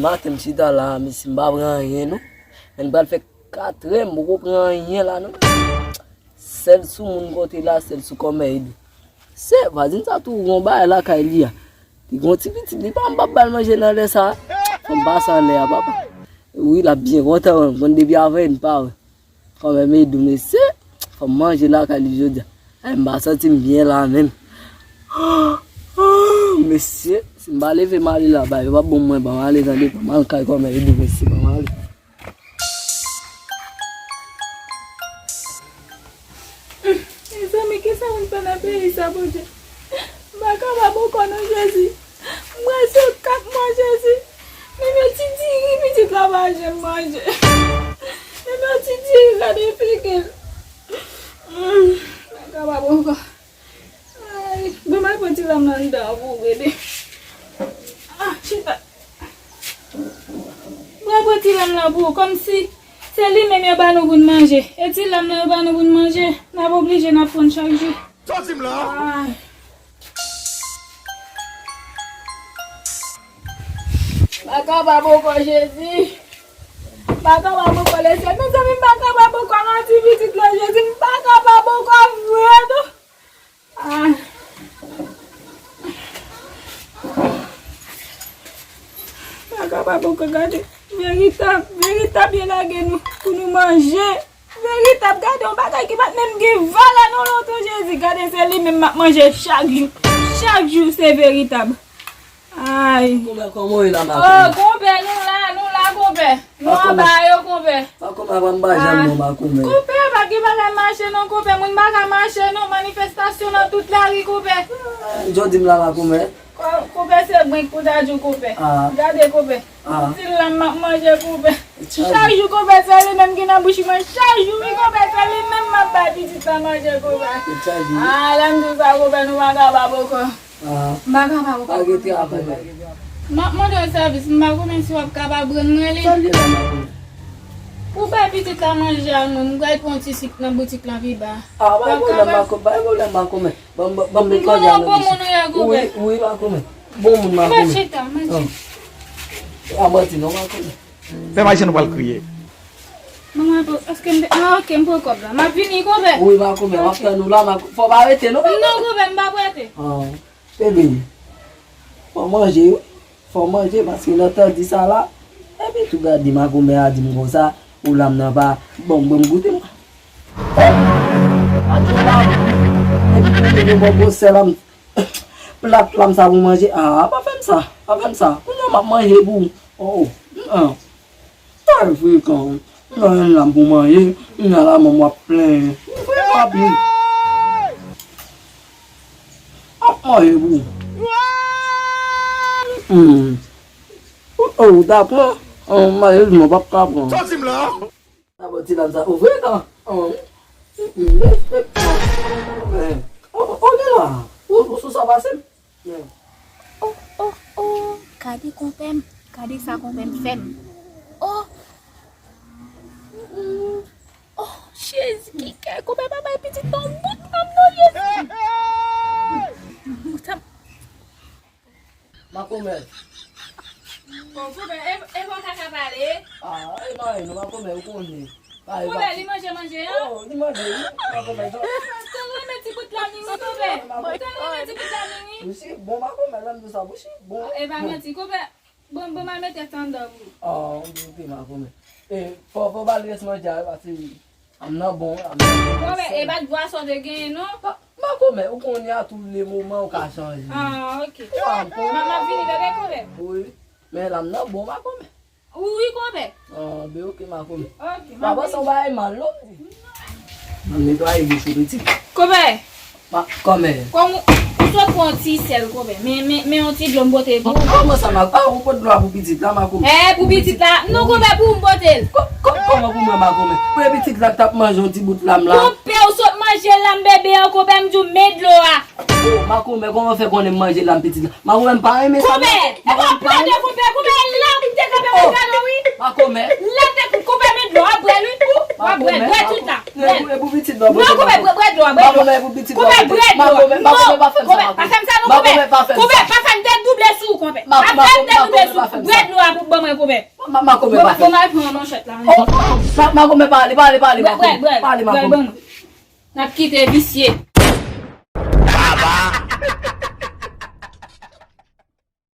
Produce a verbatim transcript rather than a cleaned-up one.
Maten m chita la, mesye, m pa pran anyen non. Men m pral fè katrè, m poko pran anyen la non. Sèl sou moun kote la, sèl sou kòmè Edou. Se, vwazin sa tou gon bagay lakay li a. Li gon ti pitit, li pa m p ap ba l manje nan lè sa. Fò m pase anlè a, papa. Wi, l ap byen kontan wè m, konn depi avanyè n pa wè. Kòmè Edou, mesye, fò m manje lakay li jodi a. Ay, m pa santi m byen la menm. Mesye, si m pa leve m ale la, ba yo p ap bon mwen, ban m ale tande, ban m al kay kòmè Edou, mesye, ban m ale. Mezanmi, kisa moun fè nan peyi sa, Bondye? M pa kapab ankò non, Jezi. M prèske kat mwa, Jezi. Menm yon ti diri pitit la pa janm manje. Menm yon ti diri, gade figi l. M pa kapab ankò. Ay, bon, m al pran ti lam nan anndan an pou w rele. Ah, chita. M al pran ti lam nan pou w, kòmsi se li menm yo ba nou pou n manje. E ti lam nan yo ba nou pou n manje, n ap oblije n ap pran chak jou. Sa w di m la? Ay. M pa kapab ankò, Jezi. M pa kapab ankò, Lesyèl. Mezanmi, m pa kapab ankò nan ti pitit la, Jezi. M pa kapab ankò vre non. Ah. M pa kapab ankò, gade. Veritab, veritab, yo lage nou pou nou manje. Veritab, gade yon bagay ki pa t menm gen valè non lontan, Jezi. Gade, se li menm m ap manje chak jou. Chak jou, se veritab. Ay. Konbè, kòman w ye la, ma konbè? Oh, konbè, nou la, nou la, konbè. Nou anba yo, konbè. Ma konbè, pa m pa janm non, ma konbè. Konbè, pa gen bagay mache non, konbè. Moun pa ka mache non, manifestasyon nan tout lari, konbè. Jodi m la, ma konbè. Ko-, konbè, se mwen ki pou ta di w, konbè. Ah. Gade, konbè. Ah. Ti lam m ap manje, konbè. Chak jou, konbè, se li menm ki nan bouch mwen. Chak jou, wi, konbè, se li menm m ap bay pitit la manje, konbè. Ah, lè m di w sa, konbè, nou pa kapab ankò. Ah. M pa kapab ankò. Pa gen travay, pa gen travay. M ap mande yon sèvis, m pa konnen si w ap kapab rann mwen li. Sa l ye la, ma konbè? Ou bay pitit la manje a mwen, m pral pran yon ti sik nan boutik lan pi ba. Ah, pa gen pwoblèm, ma konbè, pa gen pwoblèm, ma konbè. Ban m, ban m met manje a nan bouch. Ou bon moun ou ye, konbè? Wi, wi, ma konbè. Bon moun, ma konbè. Mèsi ta, mèsi. Ah. A manti non, ma konbè. Fè mache nou pral kriye. Manman, èske m te, ah, ok, m pran kòb la. M ap vini, konbè. Wi, ma konbè, m ap tann ou la, ma ko-, fò w pa rete non, ma konbè. Non, konbè, m p ap rete. Ah, bebe, fò w manje, wi. Fò w manje, paske lè w tande sa la, epi tou gade, ma konbè a di m konsa, ou lam nan pa, bon, bon, goute m. Epi tou, yon bon gwosè lam, plat lam sa pou manje, ah, pa fè m sa, pa fè m sa. Kounye a m ap manje pou ou. Oh, oh, ah. Sa frekan. M nan yon lam pou manje, m nan la manman w ap plenyen. M frekan anpil. M ap manje pou ou. Hmm. Oh, oh, w ta pran? Oh, malerezman, w p ap ka pran. Sa w di m la? Dabò ti lam sa, ou frekan. Oh. Hmm, hmm, hmm, hmm. Oh, oh, li la. Ou, ou sou sa pase m? Oh, oh, oh, gade konpè m, gade sa konpè m fè m. Oh, mm, oh, Jezi, ki kè, konpè pa bay pitit nan bout nan non, Jezi. Bout an. Ma konpè. Bon, konpè, e, e bon kaka pale. Ah, e mari nou, ma konpè, ou konnen. Konpè, li manje manje an? Oh, li manje, wi. Ma konpè, sa. Ou te renmen ti bout la, Mimi, konpè? Ou te renmen ti bout la, Mimi? Bouchi bon, ma konpè, lè m di sa, bouchi bon. E pa manti, konpè. Bon, bon, m al mete tande pou ou. Ah, ok, ok, ma konpè. E, fò, fò ba l rès manje a, paske lam nan bon, lam nan bon. Konpè, e pa t bwason te genyen, non? Ma, ma konpè, ou konnen a tou le moman ou ka chanje. Ah, ok. Ou pa konn. M ap vini, tande, konpè? Wi. Men lam nan bon, ma konpè. Wi, konpè. Ah, ben ok, ma konpè. Ok, m ap vini. Pa panse yon bagay mal, non, m di. M ap netwaye bouch ou, pitit. Konpè. Ma, kòmè. Kòm ou, ou sot pran yon ti sèl, konpè. Men, men, men yon ti dlo m pote pou ou. Kòman sa, ma, ah, ou pot dlo a pou pitit la, ma konpè? Eh, pou pitit la. Non, konpè, pou ou m pote l. Kò-, kò-, kòman pou mwen, ma konpè? Pou pitit la k t ap manje yon ti bout lam la. Konpè, ou sot manje lam bebe an, konpè, m di w men dlo a. Oh, ma konpè, kòman w fè konnen m manje lam pitit la? Ma konpè, m pa renmen sa non. Konpè, e pa w plede, konpè, konpè, la m te kanpe mwen gade w, wi. Ma konpè. La te konpè, men dlo, w ap bwè l, wi. W ap bwè, bwè tout la. Bwè. E pou pitit la. Non, konpè, bwè, bwè dlo a, bwè dlo a. Ma konpè, e pou pitit la. Konpè, bwè dlo a. Ma konpè, pa fè m sa, ma konpè. Konpè, pa fè m sa non, konpè. Ma konpè, pa fè m sa. Konpè, pa fè m, te dou Te sou ou, konpè. Ap fè m te moute sou. Bwè dlo a pou ban mwen, konpè. Makomè pa fè. Bon, m al pran manchèt la. Oh, oh, Makomè pale, pale, pale, Makomè. Pale, Makomè. Ban mwen. N ap kite visye. Baba.